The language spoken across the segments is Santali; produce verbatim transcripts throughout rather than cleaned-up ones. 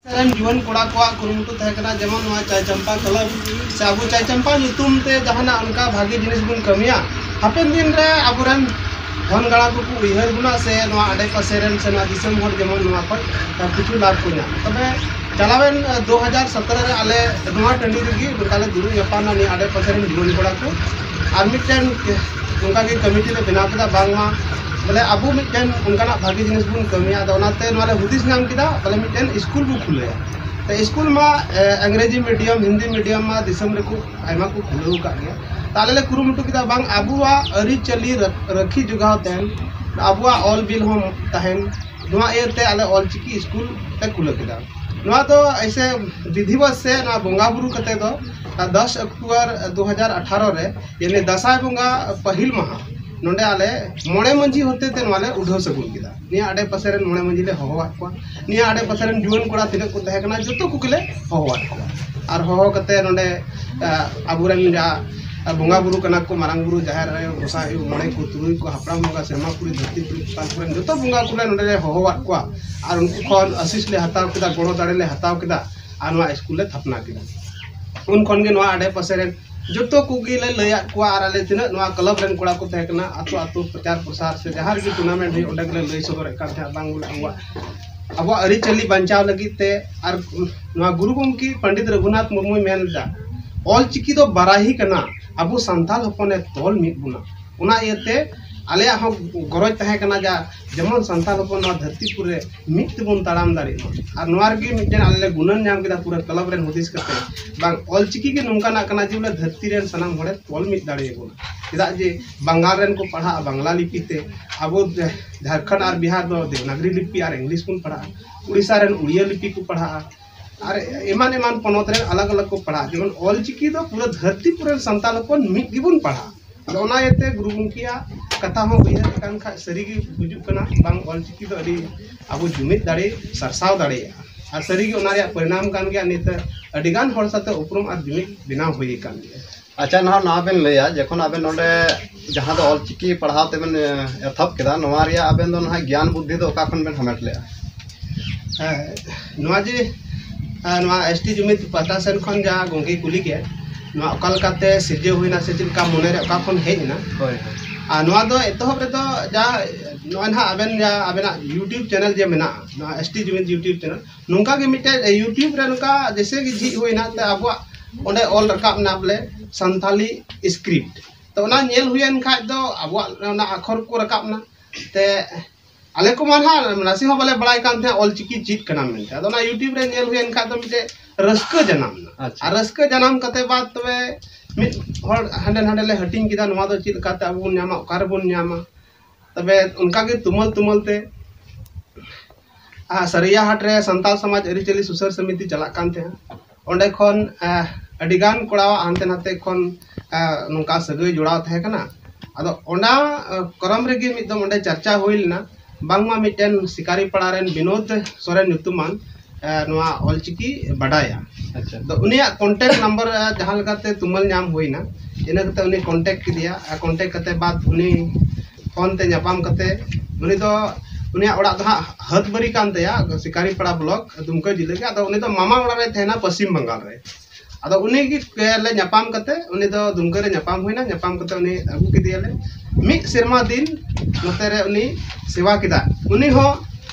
ᱨᱮᱱ ᱡᱩᱣᱟᱹᱱ ᱠᱚᱲᱟ ᱠᱚᱣᱟᱜ ᱠᱩᱨᱩᱢᱩᱴᱩ ᱛᱟᱦᱮᱸ ᱠᱟᱱᱟ, ᱡᱮᱢᱚᱱ ᱱᱚᱣᱟ ᱪᱟᱭ ᱪᱟᱢᱯᱟ ᱠᱞᱟᱵᱽ ᱥᱮ ᱟᱵᱚ ᱪᱟᱭ ᱪᱟᱢᱯᱟ ᱧᱩᱛᱩᱢ ᱛᱮ ᱡᱟᱦᱟᱱᱟᱜ ᱚᱱᱠᱟ ᱵᱷᱟᱜᱮ ᱡᱤᱱᱤᱥ ᱵᱚᱱ ᱠᱟᱹᱢᱤᱭᱟ, ᱦᱟᱯᱮᱱ ᱫᱤᱱ ᱨᱮ ᱟᱵᱚᱨᱮᱱ ᱫᱷᱚᱱ ᱜᱟᱬᱟ ᱠᱚᱠᱚ ᱩᱭᱦᱟᱹᱨ ᱵᱚᱱᱟ ᱥᱮ ᱱᱚᱣᱟ ᱟᱰᱮ ᱯᱟᱥᱮ ᱨᱮᱱ ᱥᱮ ᱱᱚᱣᱟ ᱫᱤᱥᱚᱢ ᱦᱚᱲ ᱡᱮᱢᱚᱱ ᱱᱚᱣᱟ ᱠᱷᱚᱱ ᱠᱤᱪᱷᱩ ᱞᱟᱵᱷ ᱠᱚ ᱧᱟᱢ᱾ ᱛᱚᱵᱮ ᱪᱟᱞᱟᱣᱮᱱ ᱫᱩ ᱦᱟᱡᱟᱨ ᱥᱚᱛᱨᱚ ᱨᱮ ᱟᱞᱮ ᱱᱚᱣᱟ ᱴᱟᱺᱰᱤ ᱨᱮᱜᱮ ᱱᱚᱝᱠᱟ ᱞᱮ ᱫᱩᱲᱩᱵ ᱧᱟᱯᱟᱢ ᱮᱱᱟ, ᱱᱤᱭᱟᱹ ᱟᱰᱮ ᱯᱟᱥᱮ ᱨᱮᱱ ᱡᱩᱣᱟᱹᱱ ᱠᱚᱲᱟ ᱠᱚ, ᱟᱨ ᱢᱤᱫᱴᱮᱱ ᱚᱱᱠᱟ ᱜᱮ ᱠᱚᱢᱤᱴᱤ ᱞᱮ ᱵᱮᱱᱟᱣ ᱠᱮᱫᱟ, ᱵᱟᱝᱢᱟ ᱵᱚᱞᱮ ᱟᱵᱚ ᱢᱤᱫᱴᱮᱱ ᱚᱱᱠᱟᱱᱟᱜ ᱵᱷᱟᱜᱮ ᱡᱤᱱᱤᱥ ᱵᱚᱱ ᱠᱟᱹᱢᱤᱭᱟ᱾ ᱟᱫᱚ ᱚᱱᱟᱛᱮ ᱱᱚᱣᱟ ᱞᱮ ᱦᱩᱫᱤᱥ ᱧᱟᱢ ᱠᱮᱫᱟ, ᱵᱚᱞᱮ ᱢᱤᱫᱴᱮᱱ ᱥᱠᱩᱞ ᱵᱚ ᱠᱷᱩᱞᱟᱹᱭᱟ᱾ ᱛᱚ ᱥᱠᱩᱞ ᱢᱟ ᱮ, ᱤᱝᱨᱮᱡᱤ ᱢᱤᱰᱤᱭᱟᱢ, ᱦᱤᱱᱫᱤ ᱢᱤᱰᱤᱭᱟᱢ ᱢᱟ ᱫᱤᱥᱚᱢ ᱨᱮᱠᱚ ᱟᱭᱢᱟ ᱠᱚ ᱠᱷᱩᱞᱟᱹᱣ ᱟᱠᱟᱫ ᱜᱮᱭᱟ᱾ ᱛᱚ ᱟᱞᱮ ᱞᱮ ᱠᱩᱨᱩᱢᱩᱴᱩ ᱠᱮᱫᱟ, ᱵᱟᱝ, ᱟᱵᱚᱣᱟᱜ ᱟᱹᱨᱤᱪᱟᱹᱞᱤ ᱨᱟᱹᱠ- ᱨᱟᱹᱠᱷᱤ ᱡᱚᱜᱟᱣ ᱛᱟᱦᱮᱱ, ᱟᱵᱚᱣᱟᱜ ᱚᱞ ᱵᱤᱞ ᱦᱚᱸ ᱛᱟᱦᱮᱱ, ᱱᱚᱣᱟ ᱤᱭᱟᱹᱛᱮ ᱟᱞᱮ ᱚᱞᱪᱤᱠᱤ ᱥᱠᱩᱞ ᱞᱮ ᱠᱷᱩᱞᱟᱹᱣ ᱠᱮᱫᱟ᱾ ᱱᱚᱣᱟ ᱫᱚ ᱮᱭᱥᱮ ᱵᱤᱫᱷᱤᱵᱚᱛ ᱥᱮ ᱱᱚᱣᱟ ᱵᱚᱸᱜᱟ ᱵᱩᱨᱩ ᱠᱟᱛᱮ ᱫᱚ ᱫᱚᱥ ᱚᱠᱴᱳᱵᱚᱨ ᱫᱩ ᱦᱟᱡᱟᱨ ᱟᱴᱷᱟᱨᱚ ᱨᱮ, ᱭᱟᱱᱤ ᱫᱟᱸᱥᱟᱭ ᱵᱚᱸᱜᱟ ᱯᱟᱹᱦᱤᱞ ᱢᱟᱦᱟ, ᱱᱚᱰᱮ ᱟᱞᱮ ᱢᱚᱬᱮ ᱢᱟᱹᱡᱷᱤ ᱦᱚᱛᱮ ᱛᱮ ᱱᱚᱣᱟ ᱞᱮ ᱩᱰᱷᱟᱹᱣ ᱥᱟᱹᱜᱩᱱ ᱠᱮᱫᱟ᱾ ᱱᱤᱭᱟᱹ ᱟᱰᱮ ᱯᱟᱥᱮ ᱨᱮᱱ ᱢᱚᱬᱮ ᱢᱟᱹᱡᱷᱤ ᱞᱮ ᱦᱚᱦᱚᱣᱟᱫ ᱠᱚᱣᱟ᱾ ᱱᱤᱭᱟᱹ ᱟᱰᱮ ᱯᱟᱥᱮ ᱨᱮᱱ ᱡᱩᱣᱟᱹᱱ ᱠᱚᱲᱟ ᱛᱤᱱᱟᱹᱜ ᱠᱚ ᱛᱟᱦᱮᱸ ᱠᱟᱱᱟ, ᱡᱚᱛᱚ ᱠᱚᱜᱮ ᱞᱮ ᱦᱚᱦᱚᱣᱟᱫ ᱠᱚᱣᱟ᱾ ᱟᱨ ᱦᱚᱦᱚ ᱠᱟᱛᱮ ᱱᱚᱰᱮ, ᱟ, ᱟᱵᱚᱨᱮᱱ ᱡᱟ, ᱟ, ᱵᱚᱸᱜᱟ ᱵᱩᱨᱩ ᱠᱟᱱᱟ ᱠᱚ, ᱢᱟᱨᱟᱝ ᱵᱩᱨᱩ, ᱡᱟᱦᱮᱨ ᱟᱭᱳ, ᱜᱚᱸᱥᱟᱭ ᱟᱭᱳ, ᱢᱚᱬᱮ ᱠᱚ, ᱛᱩᱨᱩᱭ ᱠᱚ, ᱦᱟᱯᱲᱟᱢ ᱵᱚᱸᱜᱟ, ᱥᱮᱨᱢᱟ ᱯᱩᱨᱤ, ᱫᱷᱟᱹᱨᱛᱤ ᱯᱩᱨᱤ, ᱯᱟᱛᱟᱞ ᱯᱩᱨᱤ, ᱡᱚᱛᱚ ᱵᱚᱸᱜᱟ ᱠᱚᱞᱮ ᱱᱚᱰᱮ ᱞᱮ ᱦᱚᱦᱚᱣᱟᱫ ᱠᱚᱣᱟ᱾ ᱟᱨ ᱩᱱᱠᱩ ᱠᱷᱚᱱ ᱟᱥᱤᱥ ᱞᱮ ᱦᱟᱛᱟᱣ ᱠᱮᱫᱟ, ᱜᱚᱲᱚ ᱫᱟᱲᱮ ᱞᱮ ᱦᱟᱛᱟᱣ ᱠᱮᱫᱟ, ᱟᱨ ᱱᱚᱣᱟ ᱥᱠᱩᱞ ᱞᱮ ᱛᱷᱟᱯᱱᱟ ᱠᱮᱫᱟ᱾ ᱩᱱ ᱠᱷᱚᱱ ᱜᱮ ᱱᱚᱣᱟ ᱟᱰᱮ ᱯᱟᱥᱮ ᱨᱮᱱ ᱡᱚᱛᱚ ᱠᱚᱜᱮ ᱞᱮ ᱞᱟᱹᱭᱟᱫ ᱠᱚᱣᱟ, ᱟᱨ ᱟᱞᱮ ᱛᱤᱱᱟᱹᱜ ᱱᱚᱣᱟ ᱠᱞᱟᱵᱽ ᱨᱮᱱ ᱠᱚᱲᱟ ᱠᱚ ᱛᱟᱦᱮᱸ ᱠᱟᱱᱟ, ᱟᱛᱳ ᱟᱛᱳ ᱯᱨᱚᱪᱟᱨ ᱯᱨᱚᱥᱟᱨ ᱥᱮ ᱡᱟᱦᱟᱸ ᱨᱮᱜᱮ ᱴᱩᱨᱱᱟᱢᱮᱱᱴ ᱦᱩᱭᱩᱜ, ᱚᱸᱰᱮ ᱜᱮᱞᱮ ᱞᱟᱹᱭ ᱥᱚᱫᱚᱨᱮᱫ ᱠᱟᱱ ᱛᱟᱦᱮᱸᱫ, ᱵᱟᱝ ᱵᱚᱞᱮ ᱟᱵᱚᱣᱟᱜ, ᱟᱵᱚᱣᱟᱜ ᱟᱹᱨᱤᱪᱟᱹᱞᱤ ᱵᱟᱧᱪᱟᱣ ᱞᱟᱹᱜᱤᱫ ᱛᱮ᱾ ᱟᱨ ᱱᱚᱣᱟ ᱜᱩᱨᱩ ᱜᱚᱢᱠᱮ ᱯᱚᱱᱰᱤᱛ ᱨᱚᱜᱷᱩᱱᱟᱛᱷ ᱢᱩᱨᱢᱩᱭ ᱢᱮᱱ ᱞᱮᱫᱟ, ᱚᱞ ᱪᱤᱠᱤ ᱫᱚ ᱵᱟᱨᱟᱦᱤ ᱠᱟᱱᱟ, ᱟᱵᱚ ᱥᱟᱱᱛᱟᱲ ᱦᱚᱯᱚᱱᱮ ᱛᱚᱞ ᱢᱤᱫ ᱵᱚᱱᱟ᱾ ᱚᱱᱟ ᱤᱭᱟᱹᱛᱮ ᱟᱞᱮᱭᱟᱜ ᱦᱚᱸ ᱜᱚᱨᱚᱡᱽ ᱛᱟᱦᱮᱸ ᱠᱟᱱᱟ ᱡᱟ ᱡᱮᱢᱚᱱ ᱥᱟᱱᱛᱟᱲ ᱦᱚᱯᱚᱱ ᱱᱚᱣᱟ ᱫᱷᱟᱹᱨᱛᱤ ᱯᱩᱨᱤ ᱨᱮ ᱢᱤᱫ ᱛᱮᱵᱚᱱ ᱛᱟᱲᱟᱢ ᱫᱟᱲᱮᱭᱟᱜ ᱢᱟ᱾ ᱟᱨ ᱱᱚᱣᱟ ᱨᱮᱜᱮ ᱢᱤᱫᱴᱮᱱ ᱟᱞᱮ ᱞᱮ ᱜᱩᱱᱟᱹᱱ ᱧᱟᱢ ᱠᱮᱫᱟ ᱯᱩᱨᱟᱹ ᱠᱞᱟᱵᱽ ᱨᱮᱱ ᱦᱩᱫᱤᱥ ᱠᱟᱛᱮ, ᱵᱟᱝ, ᱚᱞ ᱪᱤᱠᱤ ᱜᱮ ᱱᱚᱝᱠᱟᱱᱟᱜ ᱠᱟᱱᱟ ᱡᱮ ᱵᱚᱞᱮ ᱫᱷᱟᱹᱨᱛᱤ ᱨᱮᱱ ᱥᱟᱱᱟᱢ ᱦᱚᱲᱮ ᱛᱚᱞ ᱢᱤᱫ ᱫᱟᱲᱮᱭᱟᱵᱚᱱᱟ᱾ ᱪᱮᱫᱟᱜ ᱡᱮ ᱵᱟᱝᱜᱟᱞ ᱨᱮᱱ ᱠᱚ ᱯᱟᱲᱦᱟᱜᱼᱟ ᱵᱟᱝᱞᱟ ᱞᱤᱯᱤ ᱛᱮ, ᱟᱵᱚ ᱡᱷᱟᱲᱠᱷᱚᱸᱰ ᱟᱨ ᱵᱤᱦᱟᱨ ᱫᱚ ᱫᱮᱵᱽᱱᱟᱜᱽᱨᱤ ᱞᱤᱯᱤ ᱟᱨ ᱤᱝᱞᱤᱥ ᱵᱚᱱ ᱯᱟᱲᱦᱟᱜᱼᱟ, ᱩᱲᱤᱥᱥᱟ ᱨᱮᱱ ᱩᱲᱤᱭᱟ ᱞᱤᱯᱤ ᱠᱚ ᱯᱟᱲᱦᱟᱜᱼᱟ, ᱟᱨ ᱮᱢᱟᱱ ᱮᱢᱟᱱ ᱯᱚᱱᱚᱛ ᱨᱮᱱ ᱟᱞᱟᱜᱽ ᱟᱞᱟᱜᱽ ᱠᱚ ᱯᱟᱲᱦᱟᱜᱼᱟ᱾ ᱡᱮᱢᱚᱱ ᱚᱞ ᱪᱤᱠᱤ ᱫᱚ ᱯᱩᱨᱟᱹ ᱫᱷᱟᱹᱨᱛᱤ ᱯᱩᱨᱤ ᱨᱮᱱ ᱥᱟᱱᱛᱟᱲ ᱦᱚᱯᱚᱱ ᱢᱤᱫ ᱜᱮᱵᱚᱱ ᱯᱟᱲᱦᱟᱜᱼᱟ᱾ ᱟᱫᱚ ᱚᱱᱟ ᱤᱭᱟᱹᱛᱮ ᱜᱩᱨᱩ ᱜᱚᱢᱠᱮᱭᱟᱜ ᱠᱟᱛᱷᱟ ᱦᱚᱸ ᱩᱭᱦᱟᱹᱨ ᱞᱮᱠᱷᱟᱱ ᱠᱷᱟᱡ ᱥᱟᱹᱨᱤᱜᱮ ᱵᱩᱡᱩᱜ ᱠᱟᱱᱟ, ᱵᱟᱝ, ᱚᱞ ᱪᱤᱠᱤ ᱫᱚ ᱟᱹᱰᱤ ᱟᱵᱚ ᱡᱩᱢᱤᱫ ᱫᱟᱲᱮ ᱥᱟᱨᱥᱟᱣ ᱫᱟᱲᱮᱭᱟᱜᱼᱟ᱾ ᱟᱨ ᱥᱟᱹᱨᱤᱜᱮ ᱚᱱᱟ ᱨᱮᱭᱟᱜ ᱯᱚᱨᱤᱱᱟᱢ ᱠᱟᱱ ᱜᱮᱭᱟ, ᱱᱤᱛ ᱟᱹᱰᱤᱜᱟᱱ ᱦᱚᱲ ᱥᱟᱛᱮ ᱩᱯᱨᱩᱢ ᱟᱨ ᱡᱩᱢᱤᱫ ᱵᱮᱱᱟᱣ ᱦᱩᱭ ᱟᱠᱟᱱ ᱜᱮᱭᱟ᱾ ᱟᱪᱪᱷᱟ, ᱱᱟᱦᱟᱜ ᱱᱚᱣᱟ ᱵᱮᱱ ᱞᱟᱹᱭᱟ, ᱡᱚᱠᱷᱚᱱ ᱟᱵᱮᱱ ᱱᱚᱰᱮ ᱡᱟᱦᱟᱸ ᱫᱚ ᱚᱞ ᱪᱤᱠᱤ ᱯᱟᱲᱦᱟᱣ ᱛᱮᱵᱮᱱ, ᱮ, ᱮᱛᱚᱦᱚᱵ ᱠᱮᱫᱟ, ᱱᱚᱣᱟ ᱨᱮᱭᱟᱜ ᱟᱵᱮᱱ ᱫᱚ ᱱᱟᱦᱟᱜ ᱜᱮᱭᱟᱱ ᱵᱩᱫᱽᱫᱷᱤ ᱫᱚ ᱚᱠᱟ ᱠᱷᱚᱱ ᱵᱮᱱ ᱦᱟᱢᱮᱴ ᱞᱮᱜᱼᱟ? ᱦᱮᱸ, ᱱᱚᱣᱟ ᱡᱮ ᱟᱨ ᱱᱚᱣᱟ ᱮᱥ ᱴᱤ ᱡᱩᱢᱤᱫ ᱯᱟᱦᱴᱟ ᱥᱮᱱ ᱠᱷᱚᱱ ᱡᱟᱦᱟᱸ ᱜᱚᱢᱠᱮ ᱠᱩᱞᱤ ᱠᱮᱫ, ᱱᱚᱣᱟ ᱚᱠᱟ ᱞᱮᱠᱟᱛᱮ ᱥᱤᱨᱡᱟᱹᱣ ᱦᱩᱭᱱᱟ ᱥᱮ ᱪᱮᱫ ᱞᱮᱠᱟ ᱢᱚᱱᱮᱨᱮ ᱚᱠᱟ ᱠᱷᱚᱱ ᱦᱮᱡ ᱮᱱᱟ? ᱦᱳᱭ, ᱦᱳᱭ᱾ ᱟᱨ ᱱᱚᱣᱟ ᱫᱚ ᱮᱛᱚᱦᱚᱵ ᱨᱮᱫᱚ ᱡᱟ ᱱᱚᱜᱼᱚᱭ ᱱᱟᱦᱟᱜ ᱟᱵᱮᱱ ᱡᱟ ᱟᱵᱮᱱᱟᱜ YouTube ᱪᱮᱱᱮᱞ ᱡᱮ ᱢᱮᱱᱟᱜᱼᱟ, ᱱᱚᱣᱟ ᱮᱥ ᱴᱤ ᱡᱩᱢᱤᱫ YouTube ᱪᱮᱱᱮᱞ, ᱱᱚᱝᱠᱟ ᱜᱮ ᱢᱤᱫᱴᱮᱡ YouTube ᱨᱮ ᱱᱚᱝᱠᱟ ᱡᱮᱭᱥᱮ ᱜᱮ ᱡᱷᱤᱡ ᱦᱩᱭᱱᱟ, ᱛᱮ ᱟᱵᱚᱣᱟᱜ ᱚᱸᱰᱮ ᱚᱞ ᱨᱟᱠᱟᱵ ᱮᱱᱟ ᱵᱚᱞᱮ ᱥᱟᱱᱛᱷᱟᱞᱤ ᱥᱠᱨᱤᱯᱴ᱾ ᱛᱚ ᱚᱱᱟ ᱧᱮᱞ ᱦᱩᱭᱮᱱ ᱠᱷᱟᱡ ᱫᱚ ᱟᱵᱚᱣᱟᱜ ᱚᱱᱟ ᱟᱠᱷᱚᱨ ᱠᱚ ᱨᱟᱠᱟᱵ ᱮᱱᱟ᱾ ᱛᱮ ᱟᱞᱮ ᱠᱚᱢᱟ ᱱᱟᱦᱟᱜ ᱱᱟᱥᱮ ᱦᱚᱸ ᱵᱟᱞᱮ ᱵᱟᱲᱟᱭ ᱠᱟᱱ ᱛᱟᱦᱮᱸᱫ ᱚᱞ ᱪᱤᱠᱤ ᱪᱮᱫ ᱠᱟᱱᱟ ᱢᱮᱱᱛᱮ᱾ ᱟᱫᱚ ᱚᱱᱟ YouTube ᱨᱮ ᱧᱮᱞ ᱦᱩᱭᱮᱱ ᱠᱷᱟᱡ ᱫᱚ ᱢᱤᱫᱴᱮᱡ ᱨᱟᱹᱥᱠᱟᱹ ᱡᱟᱱᱟᱢ ᱮᱱᱟ᱾ ᱟᱪᱪᱷᱟ᱾ ᱟᱨ ᱨᱟᱹᱥᱠᱟᱹ ᱡᱟᱱᱟᱢ ᱠᱟᱛᱮ ᱵᱟᱫ ᱛᱚᱵᱮ ᱢᱤᱫ ᱦᱚᱲ ᱦᱟᱸᱰᱮ ᱱᱟᱰᱮ ᱞᱮ ᱦᱟᱹᱴᱤᱧ ᱠᱮᱫᱟ, ᱱᱚᱣᱟ ᱫᱚ ᱪᱮᱫ ᱞᱮᱠᱟᱛᱮ ᱟᱵᱚ ᱵᱚᱱ ᱧᱟᱢᱟ, ᱚᱠᱟ ᱨᱮᱵᱚᱱ ᱧᱟᱢᱟ? ᱛᱚᱵᱮ ᱚᱱᱠᱟ ᱜᱮ ᱛᱩᱢᱟᱹᱞ ᱛᱩᱢᱟᱹᱞ ᱛᱮ ᱟᱨ ᱥᱟᱹᱨᱤᱭᱟ ᱦᱟᱴ ᱨᱮ ᱥᱟᱱᱛᱟᱲ ᱥᱚᱢᱟᱡᱽ ᱟᱹᱨᱤᱪᱟᱹᱞᱤ ᱥᱩᱥᱟᱹᱨ ᱥᱚᱢᱤᱛᱤ ᱪᱟᱞᱟᱜ ᱠᱟᱱ ᱛᱟᱦᱮᱸᱫ᱾ ᱚᱸᱰᱮ ᱠᱷᱚᱱ, ᱟᱸ, ᱟᱹᱰᱤᱜᱟᱱ ᱠᱚᱲᱟᱣᱟᱜ ᱦᱟᱱᱛᱮ ᱱᱟᱛᱮ ᱠᱷᱚᱱ, ᱟᱸ, ᱱᱚᱝᱠᱟ ᱥᱟᱹᱜᱟᱹᱭ ᱡᱚᱲᱟᱣ ᱛᱟᱦᱮᱸ ᱠᱟᱱᱟ᱾ ᱟᱫᱚ ᱚᱱᱟ, ᱟᱸ, ᱠᱨᱚᱢ ᱨᱮᱜᱮ ᱢᱤᱫ ᱫᱚᱢ ᱚᱸᱰᱮ ᱪᱟᱨᱪᱟ ᱦᱩᱭ ᱞᱮᱱᱟ, ᱵᱟᱝᱢᱟ ᱢᱤᱫᱴᱮᱱ ᱥᱤᱠᱟᱨᱤ ᱯᱟᱲᱟ ᱨᱮᱱ ᱵᱤᱱᱳᱫ ᱥᱚᱨᱮᱱ ᱧᱩᱛᱩᱢᱟᱱ, ᱟᱸ, ᱱᱚᱣᱟ ᱚᱞᱪᱤᱠᱤ ᱵᱟᱰᱟᱭᱟ᱾ ᱟᱪᱪᱷᱟ᱾ ᱟᱫᱚ ᱩᱱᱤᱭᱟᱜ ᱠᱚᱱᱴᱮᱠᱴ ᱱᱟᱢᱵᱟᱨ, ᱟᱸ, ᱡᱟᱦᱟᱸ ᱞᱮᱠᱟᱛᱮ ᱛᱩᱢᱟᱹᱞ ᱧᱟᱢ ᱦᱩᱭᱱᱟ, ᱤᱱᱟᱹ ᱠᱟᱛᱮ ᱩᱱᱤ ᱠᱚᱱᱴᱮᱠᱴ ᱠᱮᱫᱮᱭᱟ᱾ ᱟᱨ ᱠᱚᱱᱴᱮᱠᱴ ᱠᱟᱛᱮ ᱵᱟᱫ ᱩᱱᱤ ᱯᱷᱳᱱ ᱛᱮ ᱧᱟᱯᱟᱢ ᱠᱟᱛᱮ ᱩᱱᱤ ᱫᱚ, ᱩᱱᱤᱭᱟᱜ ᱚᱲᱟᱜ ᱫᱚ ᱦᱟᱸᱜ ᱦᱟᱹᱛᱵᱟᱹᱨᱤ ᱠᱟᱱ ᱛᱟᱭᱟ, ᱥᱤᱠᱟᱨᱤᱯᱟᱲᱟ ᱵᱞᱚᱠ, ᱫᱩᱢᱠᱟᱹ ᱡᱤᱞᱟᱹ ᱜᱮ᱾ ᱟᱫᱚ ᱩᱱᱤ ᱫᱚ ᱢᱟᱢᱟ ᱚᱲᱟᱜ ᱨᱮ ᱛᱟᱦᱮᱱᱟ ᱯᱚᱥᱪᱤᱢ ᱵᱟᱝᱜᱟᱞ ᱨᱮ᱾ ᱟᱫᱚ ᱩᱱᱤ ᱜᱮ ᱞᱮ ᱧᱟᱯᱟᱢ ᱠᱟᱛᱮ, ᱩᱱᱤ ᱫᱚ ᱫᱩᱢᱠᱟᱹ ᱨᱮ ᱧᱟᱯᱟᱢ ᱦᱩᱭᱱᱟ᱾ ᱧᱟᱯᱟᱢ ᱠᱟᱛᱮ ᱩᱱᱤ ᱟᱹᱜᱩ ᱠᱮᱫᱮᱭᱟᱞᱮ᱾ ᱢᱤᱫ ᱥᱮᱨᱢᱟ ᱫᱤᱱ ᱱᱚᱛᱮ ᱨᱮ ᱩᱱᱤ ᱥᱮᱵᱟ ᱠᱮᱫᱟ᱾ ᱩᱱᱤ ᱦᱚᱸ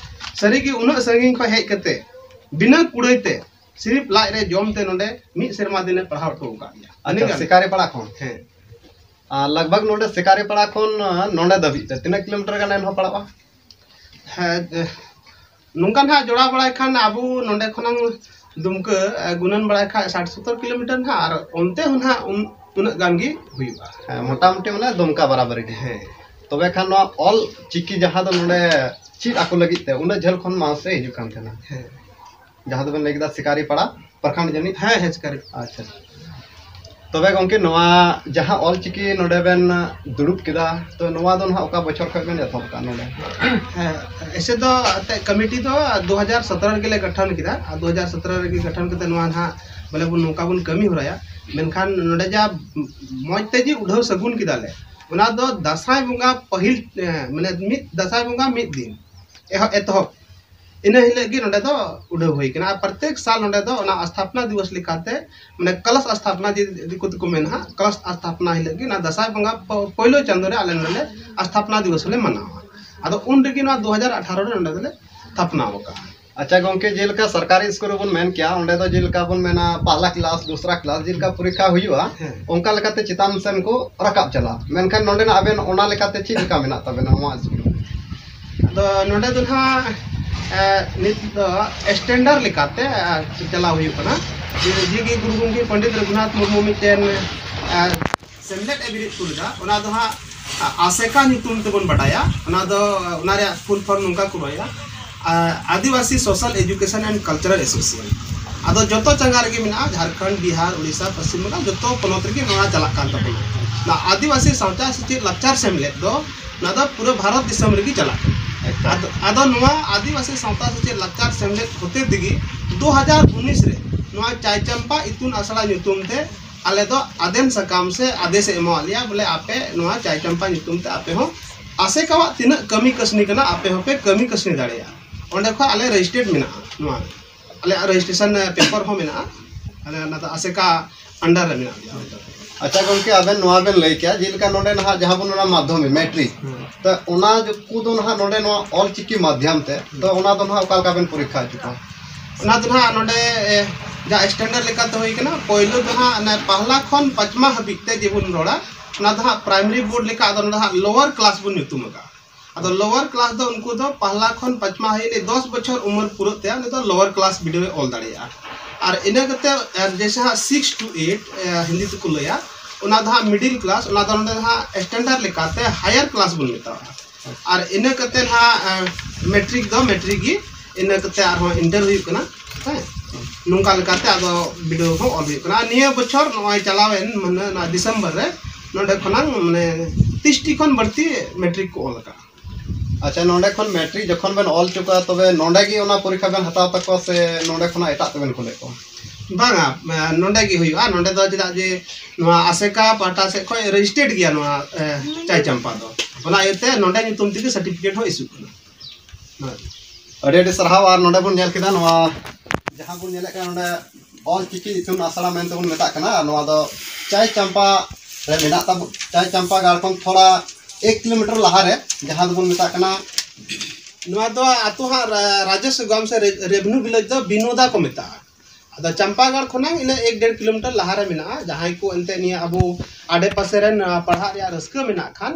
ᱥᱟᱹᱨᱤ ᱜᱮ ᱩᱱᱟᱹᱜ ᱥᱟᱺᱜᱤᱧ ᱠᱷᱚᱱ ᱦᱮᱡ ᱠᱟᱛᱮ ᱵᱤᱱᱟᱹ ᱠᱩᱲᱟᱹᱭ ᱛᱮ ᱥᱤᱨᱤᱯ ᱞᱟᱡ ᱨᱮ ᱡᱚᱢ ᱛᱮ ᱱᱚᱰᱮ ᱢᱤᱫ ᱥᱮᱨᱢᱟ ᱫᱤᱱᱮ ᱯᱟᱲᱦᱟᱣ ᱦᱚᱴᱚ ᱟᱠᱟᱫ ᱞᱮᱭᱟ᱾ ᱟᱪᱪᱷᱟ, ᱩᱱᱤ ᱜᱮ ᱥᱤᱠᱟᱨᱤᱯᱟᱲᱟ ᱠᱷᱚᱱ? ᱦᱮᱸ᱾ ᱟᱨ ᱞᱟᱜᱽ ᱵᱷᱟᱜᱽ ᱱᱚᱰᱮ ᱥᱤᱠᱟᱨᱤᱯᱟᱲᱟ ᱠᱷᱚᱱ, ᱟᱸ, ᱱᱚᱰᱮ ᱫᱷᱟᱹᱵᱤᱡ ᱛᱮ ᱛᱤᱱᱟᱹᱜ ᱠᱤᱞᱳᱢᱤᱴᱟᱨ ᱜᱟᱱ ᱮᱱᱦᱚᱸ ᱯᱟᱲᱟᱜᱼᱟ? ᱦᱮᱸ, ᱮ, ᱱᱚᱝᱠᱟ ᱱᱟᱦᱟᱜ ᱡᱚᱲᱟᱣ ᱵᱟᱲᱟᱭ ᱠᱷᱟᱱ ᱟᱵᱚ ᱱᱚᱰᱮ ᱠᱷᱚᱱᱟᱝ ᱫᱩᱢᱠᱟᱹ, ᱮ, ᱜᱩᱱᱟᱹᱱ ᱵᱟᱲᱟᱭ ᱠᱷᱟᱡ ᱥᱟᱴ ᱥᱚᱛᱛᱚᱨ ᱠᱤᱞᱳᱢᱤᱴᱟᱨ ᱱᱟᱦᱟᱜ, ᱟᱨ ᱚᱱᱛᱮ ᱦᱚᱸ ᱱᱟᱦᱟᱜ ᱩᱱ-, ᱩᱱᱟᱹᱜ ᱜᱟᱱ ᱜᱮ ᱦᱩᱭᱩᱜᱼᱟ᱾ ᱦᱮᱸ, ᱢᱚᱴᱟᱢᱩᱴᱤ ᱢᱟᱱᱮ ᱫᱩᱢᱠᱟ ᱵᱟᱨᱟᱵᱟᱨᱤ ᱜᱮ᱾ ᱦᱮᱸ᱾ ᱛᱚᱵᱮ ᱠᱷᱟᱱ ᱱᱚᱣᱟ ᱚᱞ ᱪᱤᱠᱤ ᱡᱟᱦᱟᱸ ᱫᱚ ᱱᱚᱰᱮ ᱪᱮᱫ ᱟᱠᱚ ᱞᱟᱹᱜᱤᱫ ᱛᱮ ᱩᱱᱟᱹᱜ ᱡᱷᱟᱹᱞ ᱠᱷᱚᱱ ᱢᱟᱲᱟᱝ ᱥᱮᱫ ᱦᱤᱡᱩᱜ ᱠᱟᱱ ᱛᱟᱦᱮᱱᱟ? ᱦᱮᱸ᱾ ᱡᱟᱦᱟᱸ ᱫᱚᱵᱮᱱ ᱞᱟᱹᱭ ᱠᱮᱫᱟ ᱥᱤᱠᱟᱨᱤᱯᱟᱲᱟ ᱯᱨᱚᱠᱷᱚᱸᱰ ᱡᱟᱹᱱᱤᱡ? ᱦᱮᱸ, ᱦᱮᱸ, ᱥᱤᱠᱟᱨᱤ᱾ ᱟᱪᱪᱷᱟ᱾ ᱛᱚᱵᱮ ᱜᱚᱢᱠᱮ, ᱱᱚᱣᱟ ᱡᱟᱦᱟᱸ ᱚᱞ ᱪᱤᱠᱤ ᱱᱚᱰᱮ ᱵᱮᱱ ᱫᱩᱲᱩᱵ ᱠᱮᱫᱟ, ᱛᱚ ᱱᱚᱣᱟ ᱫᱚ ᱱᱟᱦᱟᱜ ᱚᱠᱟ ᱵᱚᱪᱷᱚᱨ ᱠᱷᱚᱱ ᱵᱮᱱ ᱮᱛᱚᱦᱚᱵ ᱠᱟᱜᱼᱟ ᱱᱚᱰᱮ? ᱦᱮᱸ, ᱮᱥᱮ ᱫᱚ ᱮᱱᱛᱮᱫ ᱠᱚᱢᱤᱴᱤ ᱫᱚ ᱫᱩ ᱦᱟᱡᱟᱨ ᱥᱚᱛᱨᱚ ᱨᱮᱜᱮ ᱞᱮ ᱜᱚᱴᱷᱚᱱ ᱠᱮᱫᱟ᱾ ᱟᱨ ᱫᱩ ᱦᱟᱡᱟᱨ ᱥᱚᱛᱨᱚ ᱨᱮᱜᱮ ᱜᱚᱴᱷᱚᱱ ᱠᱟᱛᱮ ᱱᱚᱣᱟ ᱱᱟᱦᱟᱜ ᱵᱚᱞᱮ ᱵᱚᱱ ᱱᱚᱝᱠᱟ ᱵᱚᱱ ᱠᱟᱹᱢᱤ ᱦᱚᱨᱟᱭᱟ᱾ ᱢᱮᱱᱠᱷᱟᱱ ᱱᱚᱰᱮ ᱡᱟ ᱢᱚᱡᱽ ᱛᱮ ᱡᱮ ᱩᱰᱷᱟᱹᱣ ᱥᱟᱹᱜᱩᱱ ᱠᱮᱫᱟ ᱞᱮ, ᱚᱱᱟ ᱫᱚ ᱫᱟᱸᱥᱟᱭ ᱵᱚᱸᱜᱟ ᱯᱟᱹᱦᱤᱞ, ᱮ, ᱢᱟᱱᱮ ᱢᱤᱫ ᱫᱟᱸᱥᱟᱭ ᱵᱚᱸᱜᱟ ᱢᱤᱫ ᱫᱤᱱ ᱮᱦᱚᱵ, ᱮᱛᱚᱦᱚᱵ᱾ ᱤᱱᱟᱹ ᱦᱤᱞᱳᱜ ᱜᱮ ᱱᱚᱰᱮ ᱫᱚ ᱩᱰᱟᱹᱣ ᱦᱩᱭ ᱠᱟᱱᱟ᱾ ᱟᱨ ᱯᱨᱚᱛᱮᱠ ᱥᱟᱞ ᱱᱚᱰᱮ ᱫᱚ ᱚᱱᱟ ᱥᱛᱷᱟᱯᱚᱱᱟ ᱫᱤᱵᱚᱥ ᱞᱮᱠᱟᱛᱮ, ᱢᱟᱱᱮ ᱠᱚᱞᱚᱥ ᱥᱛᱷᱟᱯᱚᱱᱟ ᱡᱮ ᱫᱤᱠᱩ ᱛᱮᱠᱚ ᱢᱮᱱᱟ ᱦᱟᱸᱜ, ᱠᱚᱞᱚᱥ ᱥᱛᱷᱟᱯᱚᱱᱟ ᱦᱤᱞᱳᱜ ᱜᱮ ᱚᱱᱟ ᱫᱟᱸᱥᱟᱭ ᱵᱚᱸᱜᱟ ᱯᱚ-, ᱯᱳᱭᱞᱳ ᱪᱟᱸᱫᱳ ᱨᱮ ᱟᱞᱮ ᱱᱚᱰᱮ ᱞᱮ ᱥᱛᱷᱟᱯᱚᱱᱟ ᱫᱤᱵᱚᱥ ᱞᱮ ᱢᱟᱱᱟᱣᱟ᱾ ᱟᱫᱚ ᱩᱱ ᱨᱮᱜᱮ ᱱᱚᱣᱟ ᱫᱩ ᱦᱟᱡᱟᱨ ᱟᱴᱷᱟᱨᱚ ᱨᱮ ᱱᱚᱰᱮ ᱫᱚᱞᱮ ᱛᱷᱟᱯᱱᱟ ᱟᱠᱟᱫᱼᱟ᱾ ᱟᱪᱪᱷᱟ ᱜᱚᱢᱠᱮ, ᱡᱮᱞᱮᱠᱟ ᱥᱚᱨᱠᱟᱨᱤ ᱥᱠᱩᱞ ᱨᱮᱵᱚᱱ ᱢᱮᱱ ᱠᱮᱭᱟ, ᱚᱸᱰᱮ ᱫᱚ ᱡᱮᱞᱮᱠᱟ ᱵᱚᱱ ᱢᱮᱱᱟ ᱯᱟᱦᱞᱟ ᱠᱞᱟᱥ, ᱫᱩᱥᱨᱟ ᱠᱞᱟᱥ, ᱡᱮᱞᱮᱠᱟ ᱯᱚᱨᱤᱠᱠᱷᱟ ᱦᱩᱭᱩᱜᱼᱟ, ᱦᱮᱸ᱾ ᱚᱱᱠᱟ ᱞᱮᱠᱟᱛᱮ ᱪᱮᱛᱟᱱ ᱥᱮᱱ ᱠᱚ ᱨᱟᱠᱟᱵ ᱪᱟᱞᱟᱜᱼᱟ᱾ ᱢᱮᱱᱠᱷᱟᱱ ᱱᱚᱰᱮᱱᱟᱜ ᱟᱵᱮᱱ ᱚᱱᱟ ᱞᱮᱠᱟᱛᱮ ᱪᱮᱫ ᱞᱮᱠᱟ ᱢᱮᱱᱟᱜ ᱛᱟᱵᱮᱱᱟ ᱱᱚᱣᱟ ᱥᱠᱩᱞ? ᱟᱫᱚ ᱱᱚᱰᱮ ᱫᱚ ᱱᱟᱦᱟᱜ, ᱮ, ᱱᱤᱛ ᱫᱚ ᱥᱴᱮᱱᱰᱟᱨᱰ ᱞᱮᱠᱟᱛᱮ, ᱮ, ᱪᱟᱞᱟᱣ ᱦᱩᱭᱩᱜ ᱠᱟᱱᱟ᱾ ᱡᱮ, ᱡᱮ ᱜᱮ ᱜᱩᱨᱩ ᱜᱚᱢᱠᱮ ᱯᱚᱱᱰᱤᱛ ᱨᱚᱜᱷᱩᱱᱟᱛᱷ ᱢᱩᱨᱢᱩ ᱢᱤᱫᱴᱮᱱ, ᱮ, ᱥᱮᱢᱞᱮᱫ ᱮ ᱵᱮᱨᱮᱫ ᱦᱚᱴᱚ ᱞᱮᱫᱟ, ᱚᱱᱟ ᱫᱚ ᱦᱟᱸᱜ ᱟᱥᱮᱠᱟ ᱧᱩᱛᱩᱢ ᱛᱮᱵᱚᱱ ᱵᱟᱰᱟᱭᱟ᱾ ᱚᱱᱟ ᱫᱚ, ᱚᱱᱟ ᱨᱮᱭᱟᱜ ᱯᱷᱩᱞ ᱯᱷᱚᱨᱢ ᱱᱚᱝᱠᱟ ᱠᱚ ᱨᱚᱦᱚᱭᱟ, ᱟ, Adivasi Social Education and Cultural Association. ᱟᱫᱚ ᱡᱚᱛᱚ ᱪᱟᱸᱜᱟ ᱨᱮᱜᱮ ᱢᱮᱱᱟᱜᱼᱟ, ᱡᱷᱟᱲᱠᱷᱚᱸᱰ, ᱵᱤᱦᱟᱨ, ᱩᱲᱤᱥᱥᱟ, ᱯᱚᱥᱪᱤᱢ ᱵᱟᱝᱜᱟᱞ, ᱡᱚᱛᱚ ᱯᱚᱱᱚᱛ ᱨᱮᱜᱮ ᱱᱚᱣᱟ ᱪᱟᱞᱟᱜ ᱠᱟᱱ ᱛᱟᱵᱚᱱᱟ᱾ ᱚᱱᱟ ᱟᱹᱫᱤᱵᱟᱹᱥᱤ ᱥᱟᱶᱛᱟ ᱥᱮᱪᱮᱫ ᱞᱟᱠᱪᱟᱨ ᱥᱮᱢᱞᱮᱫ ᱫᱚ, ᱚᱱᱟ ᱫᱚ ᱯᱩᱨᱟᱹ ᱵᱷᱟᱨᱚᱛ ᱫᱤᱥᱚᱢ ᱨᱮᱜᱮ ᱪᱟᱞᱟᱜ ᱠᱟᱱᱟ᱾ ᱮᱠᱟᱞ᱾ ᱟᱫᱚ, ᱟᱫᱚ ᱱᱚᱣᱟ ᱟᱹᱫᱤᱵᱟᱹᱥᱤ ᱥᱟᱶᱛᱟ ᱥᱮᱪᱮᱫ ᱞᱟᱠᱪᱟᱨ ᱥᱮᱢᱞᱮᱫ ᱦᱚᱛᱮ ᱛᱮᱜᱮ ᱫᱩ ᱦᱟᱡᱟᱨ ᱩᱱᱤᱥ ᱨᱮ ᱱᱚᱣᱟ ᱪᱟᱭ ᱪᱟᱢᱯᱟ ᱤᱛᱩᱱ ᱟᱥᱲᱟ ᱧᱩᱛᱩᱢ ᱛᱮ ᱟᱞᱮ ᱫᱚ ᱟᱫᱮᱱ ᱥᱟᱠᱟᱢ ᱥᱮ ᱟᱫᱮᱥ ᱮ ᱮᱢᱟᱣᱟᱫ ᱞᱮᱭᱟ, ᱵᱚᱞᱮ ᱟᱯᱮ ᱱᱚᱣᱟ ᱪᱟᱭ ᱪᱟᱢᱯᱟ ᱧᱩᱛᱩᱢ ᱛᱮ ᱟᱯᱮ ᱦᱚᱸ ᱟᱥᱮᱠᱟᱣᱟᱜ ᱛᱤᱱᱟᱹᱜ ᱠᱟᱹᱢᱤ ᱠᱟᱹᱥᱱᱤ ᱠᱟᱱᱟ, ᱟᱯᱮ ᱦᱚᱸᱯᱮ ᱠᱟᱹᱢᱤ ᱠᱟᱹᱥᱱᱤ ᱫᱟᱲᱮᱭᱟᱜᱼᱟ᱾ ᱚᱸᱰᱮ ᱠᱷᱚᱱ ᱟᱞᱮ ᱨᱮᱡᱤᱥᱴᱟᱨᱰ ᱢᱮᱱᱟᱜᱼᱟ, ᱱᱚᱣᱟ ᱟᱞᱮᱭᱟᱜ ᱨᱮᱡᱤᱥᱴᱨᱮᱥᱚᱱ ᱯᱮᱯᱟᱨ ᱦᱚᱸ ᱢᱮᱱᱟᱜᱼᱟ᱾ ᱟᱞᱮ ᱚᱱᱟ ᱫᱚ ᱟᱥᱮᱠᱟ ᱟᱱᱰᱟᱨ ᱨᱮ ᱢᱮᱱᱟᱜ ᱞᱮᱭᱟ᱾ ᱟᱪᱪᱷᱟ ᱜᱚᱢᱠᱮ, ᱟᱵᱮᱱ ᱱᱚᱣᱟ ᱵᱮᱱ ᱞᱟᱹᱭ ᱠᱮᱜᱼᱟ, ᱡᱮᱞᱮᱠᱟ ᱱᱚᱰᱮ ᱱᱟᱦᱟᱜ ᱡᱟᱦᱟᱸ ᱵᱚᱱ ᱢᱮᱱᱟ ᱢᱟᱫᱽᱫᱷᱚᱢᱤᱠ, ᱢᱮᱴᱨᱤᱠ, ᱦᱩᱸ᱾ ᱛᱚ ᱚᱱᱟ ᱡᱚ-, ᱠᱚᱫᱚ ᱱᱟᱦᱟᱜ ᱱᱚᱰᱮ ᱱᱚᱣᱟ ᱚᱞ ᱪᱤᱠᱤ ᱢᱟᱫᱽᱫᱷᱚᱢ ᱛᱮ, ᱛᱚ ᱚᱱᱟ ᱫᱚ ᱱᱟᱦᱟᱜ ᱚᱠᱟ ᱞᱮᱠᱟ ᱵᱮᱱ ᱯᱚᱨᱤᱠᱠᱷᱟ ᱦᱚᱪᱚ ᱠᱚᱣᱟ? ᱚᱱᱟ ᱫᱚ ᱱᱟᱦᱟᱜ ᱱᱚᱰᱮ, ᱮ, ᱡᱟᱦᱟᱸ ᱥᱴᱮᱱᱰᱟᱨᱰ ᱞᱮᱠᱟᱛᱮ ᱦᱩᱭ ᱠᱟᱱᱟ, ᱯᱳᱭᱞᱳ ᱫᱚ ᱱᱟᱦᱟᱜ ᱚᱱᱮ ᱯᱟᱦᱞᱟ ᱠᱷᱚᱱ ᱯᱟᱸᱪᱢᱟ ᱦᱟᱹᱵᱤᱡ ᱛᱮ ᱡᱮᱵᱚᱱ ᱨᱚᱲᱟ, ᱚᱱᱟ ᱫᱚ ᱱᱟᱦᱟᱜ ᱯᱨᱟᱭᱢᱟᱨᱤ ᱵᱳᱨᱰ ᱞᱮᱠᱟ, ᱟᱫᱚ ᱚᱱᱟ ᱫᱚ ᱱᱟᱦᱟᱜ ᱞᱳᱣᱟᱨ ᱠᱞᱟᱥ ᱵᱚᱱ ᱧᱩᱛᱩᱢ ᱟᱠᱟᱫᱼᱟ᱾ ᱟᱫᱚ ᱞᱳᱣᱟᱨ ᱠᱞᱟᱥ ᱫᱚ ᱩᱱᱠᱩ ᱫᱚ ᱯᱟᱦᱞᱟ ᱠᱷᱚᱱ ᱯᱟᱸᱪᱢᱟ ᱦᱟᱹᱵᱤᱡ ᱫᱚᱥ ᱵᱚᱪᱷᱚᱨ ᱩᱢᱮᱨ ᱯᱩᱨᱟᱹᱜ ᱛᱟᱭᱟ, ᱩᱱᱤ ᱫᱚ ᱞᱳᱣᱟᱨ ᱠᱞᱟᱥ ᱵᱤᱰᱟᱹᱣ ᱮ ᱚᱞ ᱫᱟᱲᱮᱭᱟᱜᱼᱟ᱾ ᱟᱨ ᱤᱱᱟᱹ ᱠᱟᱛᱮ, ᱟᱨ ᱡᱮᱭᱥᱮ ᱦᱟᱸᱜ six to eight, ᱮ, ᱦᱤᱱᱫᱤ ᱛᱮᱠᱚ ᱞᱟᱹᱭᱟ, ᱚᱱᱟ ᱫᱚ ᱦᱟᱸᱜ ᱢᱤᱰᱤᱞ ᱠᱞᱟᱥ, ᱚᱱᱟ ᱫᱚ ᱱᱚᱰᱮ ᱫᱚ ᱦᱟᱸᱜ ᱥᱴᱮᱱᱰᱟᱨᱰ ᱞᱮᱠᱟᱛᱮ ᱦᱟᱭᱟᱨ ᱠᱞᱟᱥ ᱵᱚᱱ ᱢᱮᱛᱟᱣᱟᱜᱼᱟ᱾ ᱟᱨ ᱤᱱᱟᱹ ᱠᱟᱛᱮ ᱦᱟᱸᱜ, ᱮ, ᱢᱮᱴᱨᱤᱠ ᱫᱚ ᱢᱮᱴᱨᱤᱠ ᱜᱮ, ᱤᱱᱟᱹ ᱠᱟᱛᱮ ᱟᱨᱦᱚᱸ ᱤᱱᱴᱟᱨ ᱦᱩᱭᱩᱜ ᱠᱟᱱᱟ᱾ ᱦᱮᱸ, ᱱᱚᱝᱠᱟ ᱞᱮᱠᱟᱛᱮ ᱟᱫᱚ ᱵᱤᱰᱟᱹᱣ ᱦᱚᱸ ᱚᱞ ᱦᱩᱭᱩᱜ ᱠᱟᱱᱟ᱾ ᱟᱨ ᱱᱤᱭᱟᱹ ᱵᱚᱪᱷᱚᱨ ᱱᱚᱜᱼᱚᱭ ᱪᱟᱞᱟᱣᱮᱱ ᱢᱟᱹᱦᱱᱟᱹ, ᱱᱚᱣᱟ ᱰᱤᱥᱮᱢᱵᱚᱨ ᱨᱮ ᱱᱚᱰᱮ ᱠᱷᱚᱱᱟᱝ ᱢᱟᱱᱮ ᱛᱤᱨᱤᱥ ᱴᱤ ᱠᱷᱚᱱ ᱵᱟᱹᱲᱛᱤ ᱢᱮᱴᱨᱤᱠ ᱠᱚ ᱚᱞ ᱟᱠᱟᱫᱼᱟ᱾ ᱟᱪᱪᱷᱟ, ᱱᱚᱰᱮ ᱠᱷᱚᱱ ᱢᱮᱴᱨᱤᱠ ᱡᱚᱠᱷᱚᱱ ᱵᱮᱱ ᱚᱞ ᱦᱚᱪᱚ ᱠᱚᱣᱟ, ᱛᱚᱵᱮ ᱱᱚᱰᱮ ᱜᱮ ᱚᱱᱟ ᱯᱚᱨᱤᱠᱠᱷᱟ ᱵᱮᱱ ᱦᱟᱛᱟᱣ ᱛᱟᱠᱚᱣᱟ ᱥᱮ ᱱᱚᱰᱮ ᱠᱷᱚᱱᱟᱜ ᱮᱴᱟᱜ ᱛᱮᱵᱮᱱ ᱠᱩᱞᱮᱫ ᱠᱚᱣᱟ? ᱵᱟᱝᱟ, ᱮ, ᱱᱚᱰᱮ ᱜᱮ ᱦᱩᱭᱩᱜᱼᱟ᱾ ᱱᱚᱰᱮ ᱫᱚ ᱪᱮᱫᱟᱜ ᱡᱮ ᱱᱚᱣᱟ ᱟᱥᱮᱠᱟ ᱯᱟᱦᱴᱟ ᱥᱮᱫ ᱠᱷᱚᱱ ᱨᱮᱡᱤᱥᱴᱟᱨᱰ ᱜᱮᱭᱟ ᱱᱚᱣᱟ, ᱮ, ᱪᱟᱭ ᱪᱟᱢᱯᱟ ᱫᱚ, ᱚᱱᱟ ᱤᱭᱟᱹᱛᱮ ᱱᱚᱰᱮ ᱧᱩᱛᱩᱢ ᱛᱮᱜᱮ ᱥᱟᱨᱴᱤᱯᱷᱤᱠᱮᱴ ᱦᱚᱸ ᱤᱥᱩᱜ ᱠᱟᱱᱟ᱾ ᱦᱳᱭ᱾ ᱟᱹᱰᱤ ᱟᱹᱰᱤ ᱥᱟᱨᱦᱟᱣ᱾ ᱟᱨ ᱱᱚᱰᱮ ᱵᱚᱱ ᱧᱮᱞ ᱠᱮᱫᱟ, ᱱᱚᱣᱟ ᱡᱟᱦᱟᱸ ᱵᱚᱱ ᱧᱮᱞᱮᱫ ᱠᱟᱱᱟ, ᱱᱚᱰᱮ ᱚᱞ ᱪᱤᱠᱤ ᱤᱛᱩᱱ ᱟᱥᱲᱟ ᱢᱮᱱᱛᱮ ᱵᱚᱱ ᱢᱮᱛᱟᱜ ᱠᱟᱱᱟ᱾ ᱟᱨ ᱱᱚᱣᱟ ᱫᱚ ᱪᱟᱭ ᱪᱟᱢᱯᱟ ᱨᱮ ᱢᱮᱱᱟᱜ ᱛᱟᱵᱚ, ᱪᱟᱭ ᱪᱟᱢᱯᱟ ᱜᱟᱲ ᱠᱷᱚᱱ ᱛᱷᱚᱲᱟ ᱮᱠ ᱠᱤᱞᱳᱢᱤᱴᱟᱨ ᱞᱟᱦᱟᱨᱮ, ᱡᱟᱦᱟᱸ ᱫᱚᱵᱚᱱ ᱢᱮᱛᱟᱜ ᱠᱟᱱᱟ, ᱱᱚᱣᱟ ᱫᱚ ᱟᱛᱳ ᱦᱟᱸᱜ ᱨᱟ-, ᱨᱟᱡᱮᱥ ᱜᱟᱢ ᱥᱮ ᱨᱮ-, ᱨᱮᱵᱷᱱᱩ ᱵᱷᱤᱞᱮᱡᱽ ᱫᱚ ᱵᱤᱱᱳᱫᱟ ᱠᱚ ᱢᱮᱛᱟᱜᱼᱟ᱾ ᱟᱫᱚ ᱪᱟᱢᱯᱟᱜᱟᱲ ᱠᱷᱚᱱᱟᱝ ᱤᱱᱟᱹ ᱮᱠ ᱰᱮᱲ ᱠᱤᱞᱳᱢᱤᱴᱟᱨ ᱞᱟᱦᱟᱨᱮ ᱢᱮᱱᱟᱜᱼᱟ᱾ ᱡᱟᱦᱟᱸᱭ ᱠᱚ ᱮᱱᱛᱮ ᱱᱤᱭᱟᱹ ᱟᱵᱚ ᱟᱰᱮ ᱯᱟᱥᱮ ᱨᱮᱱ, ᱟ, ᱯᱟᱲᱦᱟᱜ ᱨᱮᱭᱟᱜ ᱨᱟᱹᱥᱠᱟᱹ ᱢᱮᱱᱟᱜ ᱠᱷᱟᱱ,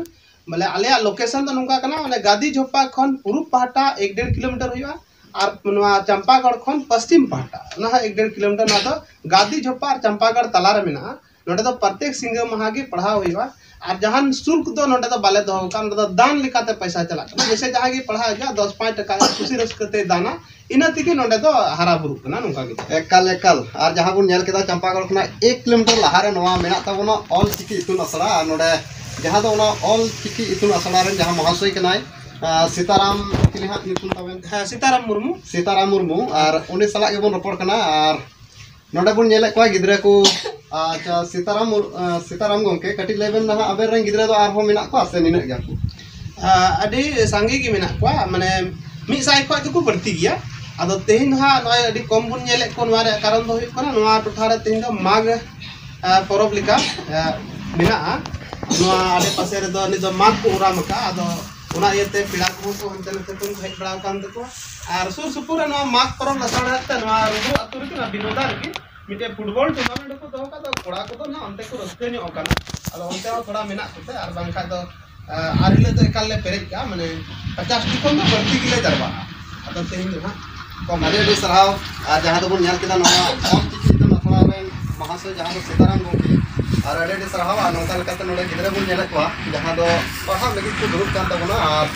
ᱵᱚᱞᱮ ᱟᱞᱮᱭᱟᱜ ᱞᱳᱠᱮᱥᱚᱱ ᱫᱚ ᱱᱚᱝᱠᱟ ᱠᱟᱱᱟ, ᱚᱱᱮ ᱜᱟᱫᱤ ᱡᱷᱚᱯᱟ ᱠᱷᱚᱱ ᱯᱩᱨᱩᱵ ᱯᱟᱦᱴᱟ ᱮᱠ ᱰᱮᱲ ᱠᱤᱞᱳᱢᱤᱴᱟᱨ ᱦᱩᱭᱩᱜᱼᱟ, ᱟᱨ ᱱᱚᱣᱟ ᱪᱟᱢᱯᱟᱜᱟᱲ ᱠᱷᱚᱱ ᱯᱚᱥᱪᱤᱢ ᱯᱟᱦᱴᱟ ᱚᱱᱟ ᱦᱚᱸ ᱮᱠ ᱰᱮᱲ ᱠᱤᱞᱳᱢᱤᱴᱟᱨ᱾ ᱱᱚᱣᱟ ᱫᱚ ᱜᱟᱫᱤ ᱡᱷᱚᱯᱟ ᱟᱨ ᱪᱟᱢᱯᱟᱜᱟᱲ ᱛᱟᱞᱟᱨᱮ ᱢᱮᱱᱟᱜᱼᱟ᱾ ᱱᱚᱰᱮ ᱫᱚ ᱯᱨᱚᱛᱮᱠ ᱥᱤᱸᱜᱟᱹ ᱢᱟᱦᱟ ᱜᱮ ᱯᱟᱲᱦᱟᱣ ᱦᱩᱭᱩᱜᱼᱟ, ᱟᱨ ᱡᱟᱦᱟᱱ ᱥᱩᱞᱠ ᱫᱚ ᱱᱚᱰᱮ ᱫᱚ ᱵᱟᱞᱮ ᱫᱚᱦᱚ ᱟᱠᱟᱫᱼᱟ᱾ ᱱᱚᱰᱮ ᱫᱚ ᱫᱟᱱ ᱞᱮᱠᱟᱛᱮ ᱯᱚᱭᱥᱟ ᱪᱟᱞᱟᱜ ᱠᱟᱱᱟ᱾ ᱡᱮᱭᱥᱮ ᱡᱟᱦᱟᱸᱭ ᱜᱮ ᱯᱟᱲᱦᱟᱣ ᱦᱤᱡᱩᱜᱼᱟ, ᱫᱚᱥ ᱯᱟᱸᱪ ᱴᱟᱠᱟ ᱠᱩᱥᱤ ᱨᱟᱹᱥᱠᱟᱹ ᱛᱮᱭ ᱫᱟᱱᱟ, ᱤᱱᱟᱹ ᱛᱮᱜᱮ ᱱᱚᱰᱮ ᱫᱚ ᱦᱟᱨᱟ ᱵᱩᱨᱩᱜ ᱠᱟᱱᱟ ᱱᱚᱝᱠᱟ ᱜᱮ᱾ ᱮᱠᱟᱞ, ᱮᱠᱟᱞ᱾ ᱟᱨ ᱡᱟᱦᱟᱸ ᱵᱚᱱ ᱧᱮᱞ ᱠᱮᱫᱟ, ᱪᱟᱢᱯᱟᱜᱚᱲ ᱠᱷᱚᱱᱟᱜ ᱮᱠ ᱠᱤᱞᱳᱢᱤᱴᱟᱨ ᱞᱟᱦᱟᱨᱮ ᱱᱚᱣᱟ ᱢᱮᱱᱟᱜ ᱛᱟᱵᱚᱱᱟ ᱚᱞ ᱪᱤᱠᱤ ᱤᱛᱩᱱ ᱟᱥᱲᱟ᱾ ᱟᱨ ᱱᱚᱰᱮ ᱡᱟᱦᱟᱸ ᱫᱚ ᱚᱱᱟ ᱚᱞ ᱪᱤᱠᱤ ᱤᱛᱩᱱ ᱟᱥᱲᱟ ᱨᱮᱱ ᱡᱟᱦᱟᱸ ᱢᱚᱦᱟᱥᱚᱭ ᱠᱟᱱᱟᱭ, ᱟᱸ, ᱥᱤᱛᱟᱨᱟᱢ, ᱪᱤᱞᱤ ᱦᱟᱸᱜ ᱧᱩᱛᱩᱢ ᱛᱟᱵᱮᱱ? ᱦᱮᱸ, ᱥᱤᱛᱟᱨᱟᱢ ᱢᱩᱨᱢᱩ᱾ ᱥᱤᱛᱟᱨᱟᱢ ᱢᱩᱨᱢᱩ, ᱟᱨ ᱩᱱᱤ ᱥᱟᱞᱟᱜ ᱜᱮᱵᱚᱱ ᱨᱚᱯᱚᱲ ᱠᱟᱱᱟ᱾ ᱟᱨ ᱱᱚᱰᱮ ᱵᱚᱱ ᱧᱮᱞᱮᱫ ᱠᱚᱣᱟ ᱜᱤᱫᱽᱨᱟᱹ ᱠᱚ᱾ ᱟᱪᱪᱷᱟ, ᱥᱤᱛᱟᱨᱟᱢ ᱢᱩᱨ-, ᱟᱸ, ᱥᱤᱛᱟᱨᱟᱢ ᱜᱚᱢᱠᱮ, ᱠᱟᱹᱴᱤᱡ ᱞᱟᱹᱭ ᱵᱮᱱ ᱱᱟᱦᱟᱜ, ᱟᱵᱮᱱ ᱨᱮᱱ ᱜᱤᱫᱽᱨᱟᱹ ᱫᱚ ᱟᱨᱦᱚᱸ ᱢᱮᱱᱟᱜ ᱠᱚᱣᱟ ᱥᱮ ᱱᱤᱱᱟᱹᱜ ᱜᱮᱭᱟ ᱠᱚ? ᱟᱸ, ᱟᱹᱰᱤ ᱥᱟᱸᱜᱮ ᱜᱮ ᱢᱮᱱᱟᱜ ᱠᱚᱣᱟ, ᱢᱟᱱᱮ ᱢᱤᱫ ᱥᱟᱭ ᱠᱷᱚᱱ ᱫᱚᱠᱚ ᱵᱟᱹᱲᱛᱤ ᱜᱮᱭᱟ᱾ ᱟᱫᱚ ᱛᱮᱦᱮᱧ ᱫᱚ ᱦᱟᱸᱜ ᱱᱚᱜᱼᱚᱭ ᱟᱹᱰᱤ ᱠᱚᱢ ᱵᱚᱱ ᱧᱮᱞᱮᱫ ᱠᱚᱣᱟ᱾ ᱱᱚᱣᱟ ᱨᱮᱭᱟᱜ ᱠᱟᱨᱚᱱ ᱫᱚ ᱦᱩᱭᱩᱜ ᱠᱟᱱᱟ, ᱱᱚᱣᱟ ᱴᱚᱴᱷᱟ ᱨᱮ ᱛᱮᱦᱮᱧ ᱫᱚ ᱢᱟᱜᱽ, ᱟᱸ, ᱯᱚᱨᱚᱵᱽ ᱞᱮᱠᱟ, ᱟᱸ, ᱢᱮᱱᱟᱜᱼᱟ᱾ ᱱᱚᱣᱟ ᱟᱰᱮ ᱯᱟᱥᱮ ᱨᱮᱫᱚ ᱱᱤᱛ ᱫᱚ ᱢᱟᱜᱽ ᱠᱚ ᱳᱨᱟᱢ ᱟᱠᱟᱫᱼᱟ᱾ ᱟᱫᱚ ᱚᱱᱟ ᱤᱭᱟᱹᱛᱮ ᱯᱮᱲᱟ ᱠᱚᱦᱚᱸ ᱠᱚ ᱦᱟᱱᱛᱮ ᱱᱟᱛᱮ ᱠᱷᱚᱱ ᱠᱚ ᱦᱮᱡ ᱵᱟᱲᱟ ᱟᱠᱟᱱ ᱛᱟᱠᱚᱣᱟ᱾ ᱟᱨ ᱥᱩᱨ ᱥᱩᱯᱩᱨ ᱨᱮ ᱱᱚᱣᱟ ᱢᱟᱜᱽ ᱯᱚᱨᱚᱵᱽ ᱞᱟᱥᱟᱲᱦᱮᱫ ᱛᱮ ᱱᱚᱣᱟ ᱨᱩᱜᱩ ᱟᱹᱛᱩ ᱨᱮᱜᱮ, ᱱᱚᱣᱟ ᱵᱤᱱᱳᱫᱟ ᱨᱮᱜᱮ ᱢᱤᱫᱴᱮᱡ ᱯᱷᱩᱴᱵᱚᱞ ᱴᱩᱨᱱᱟᱢᱮᱱᱴ ᱦᱚᱸᱠᱚ ᱫᱚᱦᱚ ᱠᱟᱫᱟ᱾ ᱠᱚᱲᱟ ᱠᱚᱫᱚ ᱱᱟᱦᱟᱜ ᱚᱱᱛᱮ ᱠᱚ ᱨᱟᱹᱥᱠᱟᱹ ᱧᱚᱜ ᱟᱠᱟᱱᱟ᱾ ᱟᱫᱚ ᱚᱱᱛᱮ ᱦᱚᱸ ᱛᱷᱚᱲᱟ ᱢᱮᱱᱟᱜ ᱠᱚᱛᱮ, ᱟᱨ ᱵᱟᱝᱠᱷᱟᱡ ᱫᱚ, ᱟᱨ ᱦᱤᱞᱳᱜ ᱫᱚ ᱮᱠᱟᱞ ᱞᱮ ᱯᱮᱨᱮᱡ ᱠᱟᱜᱼᱟ, ᱢᱟᱱᱮ ᱯᱚᱪᱟᱥ ᱴᱤ ᱠᱷᱚᱱ ᱫᱚ ᱵᱟᱹᱲᱛᱤ ᱜᱮᱞᱮ ᱡᱟᱨᱣᱟᱜᱼᱟ᱾ ᱟᱫᱚ ᱛᱮᱦᱮᱧ ᱫᱚ ᱦᱟᱸᱜ ᱠᱚᱢ᱾ ᱟᱹᱰᱤ ᱟᱹᱰᱤ ᱥᱟᱨᱦᱟᱣ᱾ ᱟᱨ ᱡᱟᱦᱟᱸ ᱫᱚᱵᱚᱱ ᱧᱮᱞ ᱠᱮᱫᱟ, ᱱᱚᱣᱟ ᱚᱞ ᱪᱤᱠᱤ ᱤᱛᱩᱱ ᱟᱥᱲᱟ ᱨᱮᱱ ᱢᱟᱦᱟᱥᱚᱭ, ᱡᱟᱦᱟᱸ ᱫᱚ ᱥᱤᱛᱟᱨᱟᱢ ᱜᱚᱢᱠᱮ, ᱟᱨ ᱟᱹᱰᱤ ᱟᱹᱰᱤ ᱥᱟᱨᱦᱟᱣ᱾ ᱟᱨ ᱱᱚᱝᱠᱟ ᱞᱮᱠᱟᱛᱮ ᱱᱚᱰᱮ ᱜᱤᱫᱽᱨᱟᱹ ᱵᱚᱱ ᱧᱮᱞᱮᱫ ᱠᱚᱣᱟ, ᱡᱟᱦᱟᱸ ᱫᱚ ᱯᱟᱲᱦᱟᱜ ᱞᱟᱹᱜᱤᱫ ᱠᱚ ᱫᱩᱲᱩᱵ ᱠᱟᱱ ᱛᱟᱵᱚᱱᱟ᱾ ᱟᱨ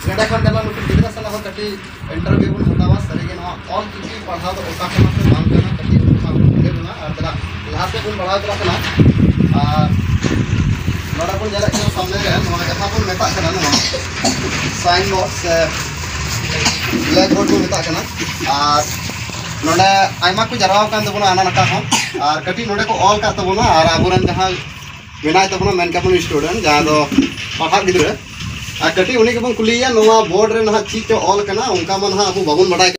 ᱱᱚᱰᱮ ᱠᱷᱚᱱ ᱫᱮᱞᱟ ᱱᱩᱠᱩ ᱜᱤᱫᱽᱨᱟᱹ ᱥᱟᱞᱟᱜ ᱦᱚᱸ ᱠᱟᱹᱴᱤᱡ ᱤᱱᱴᱟᱨᱵᱷᱤᱭᱩ ᱵᱚᱱ ᱦᱟᱛᱟᱣᱟ᱾ ᱥᱟᱹᱨᱤᱜᱮ ᱱᱚᱣᱟ ᱚᱞ ᱪᱤᱠᱤ ᱯᱟᱲᱦᱟᱣ ᱫᱚ ᱚᱠᱟ ᱠᱟᱱᱟ ᱥᱮ ᱵᱟᱝ ᱠᱟᱱᱟ, ᱠᱟᱹᱴᱤᱡ ᱩᱱᱠᱩ ᱥᱟᱶ ᱵᱚᱱ ᱵᱩᱡᱷᱟᱹᱣ ᱧᱚᱜᱟ᱾ ᱟᱨ ᱫᱮᱞᱟ ᱞᱟᱦᱟ ᱥᱮᱫ ᱵᱚᱱ ᱵᱟᱲᱦᱟᱣ ᱪᱟᱞᱟᱜ ᱠᱟᱱᱟ᱾ ᱟᱨ ᱱᱚᱰᱮ ᱵᱚᱱ ᱧᱮᱞᱮᱫ ᱠᱟᱱᱟ ᱥᱟᱢᱱᱮ ᱨᱮ ᱱᱚᱣᱟ ᱡᱟᱦᱟᱸ ᱵᱚᱱ ᱢᱮᱛᱟᱜ ᱠᱟᱱᱟ, ᱱᱚᱣᱟ ᱥᱟᱭᱤᱱ ᱵᱳᱨᱰ ᱥᱮ ᱵᱞᱮᱠ ᱵᱳᱨᱰ ᱵᱚᱱ ᱢᱮᱛᱟᱜ ᱠᱟᱱᱟ᱾ ᱟᱨ ᱱᱚᱰᱮ ᱟᱭᱢᱟ ᱠᱚ ᱡᱟᱨᱣᱟ ᱟᱠᱟᱱ ᱛᱟᱵᱚᱱᱟ ᱦᱟᱱᱟ ᱱᱟᱠᱷᱟ ᱦᱚᱸ᱾ ᱟᱨ ᱠᱟᱹᱴᱤᱡ ᱱᱚᱰᱮ ᱠᱚ ᱚᱞ ᱠᱟᱜ ᱛᱟᱵᱚᱱᱟ, ᱟᱨ ᱟᱵᱚᱨᱮᱱ ᱡᱟᱦᱟᱸ ᱢᱮᱱᱟᱭ ᱛᱟᱵᱚᱱᱟ, ᱢᱮᱱ ᱠᱟᱜ ᱵᱚᱱ ᱥᱴᱩᱰᱮᱱᱴ, ᱡᱟᱦᱟᱸ ᱫᱚ ᱯᱟᱲᱦᱟᱜ ᱜᱤᱫᱽᱨᱟᱹ, ᱟᱨ ᱠᱟᱹᱴᱤᱡ ᱩᱱᱤ ᱜᱮᱵᱚᱱ ᱠᱩᱞᱤᱭᱮᱭᱟ, ᱱᱚᱣᱟ ᱵᱳᱨᱰ ᱨᱮ ᱱᱟᱦᱟᱜ ᱪᱮᱫ ᱪᱚ ᱚᱞ ᱠᱟᱱᱟ, ᱚᱱᱠᱟ ᱢᱟ ᱱᱟᱦᱟᱜ ᱟᱵᱚ ᱵᱟᱵᱚᱱ ᱵᱟᱰᱟᱭ᱾